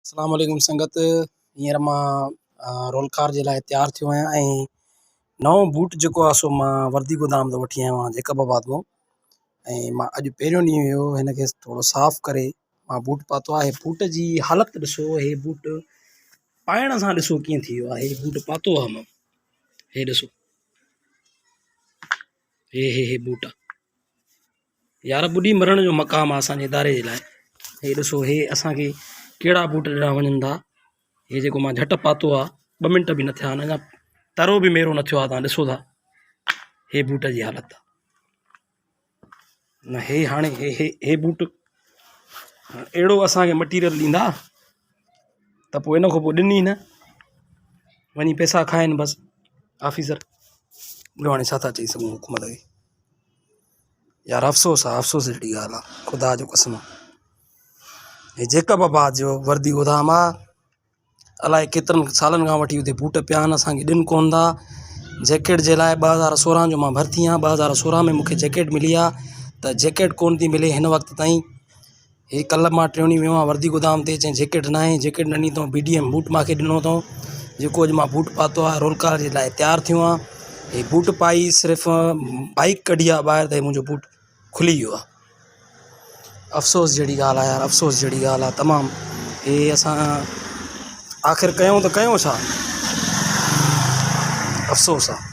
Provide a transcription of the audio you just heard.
اسلام عليڪم سنگت هينئر مان رول ڪار جي لاء تيار ٿيو آهيان ۽ نئون بوٽ جيڪو آهي سو مان وردي گودام تان وٺي آيو آهيان جيڪب آباد مان ۽ مان اڄ پهريون ڏينهن هيو هن کي ٿورو صاف ڪري مان بوٽ پاتو آهي بوٽ جي حالت ڏسو هي بوٽ پائڻ سان ڏسو ڪيئن ٿي ويو آهي هي بوٽ پاتو آهي مان هي ڏسو هي هي هي بوٽ آهي يار ٻڏي مرڻ جو مقام آ اسان جي اداري جي لاء هي ڏسو هي اسان کي ڪهڙا بوٽ ڏنا وڃن ٿا هي جيڪو مان جهٽ پاتو آ ٻه منٽ به نه ٿيا آهن اڃا ترو به ميرو نه ٿيو آ تان ڏسو ٿا هي بوٽ جي حالت آ نه هي هاڻي هي هي هي بوٽ اهڙو اسان کي مٽيريل ڏيندا ته پوء ان کان پوء ڏني نه وڃي پئسا کائن بس آفيسر ٻيو هاڻي ڇا ٿا چئي سگهون حڪومت کي يار افسوس آ افسوس جهڙي ڳالهه آ خدا جو قسم آ هي جيڪب آباد جو وردي گودام آ الائي ڪيترن سالن کان وٺي اتي بوٽ پيا آهن اسانکي ڏن ڪون ٿا جيڪيٽ جي لاء 2016 جو مان ڀرتي آهيان 2016 ۾ مونکي جيڪيٽ ملي آ ته جيڪيٽ ڪون ٿي ملي هن وقت تائين هي ڪلهه مان ٽيون ڏينهن ويو آهيان وردي گودام تي چيائين جيڪيٽ ناهي جيڪيٽ نه ڏني اٿئون بي ڊي ايم بوٽ مانکي ڏنو اٿئون جيڪو اڄ مان بوٽ پاتو آهي رول ڪال جي لاء تيار ٿيو آهيان هي بوٽ پائي صرف بائيڪ ڪڍي آهي ٻاهر ته هي منهنجو بوٽ کلي ويو آهي افسوس جهڙي ڳالهه آهي يار افسوس جهڙي ڳالهه آهي تمام هي اسان آخر ڪيون ته ڪيون ڇا افسوس آهي.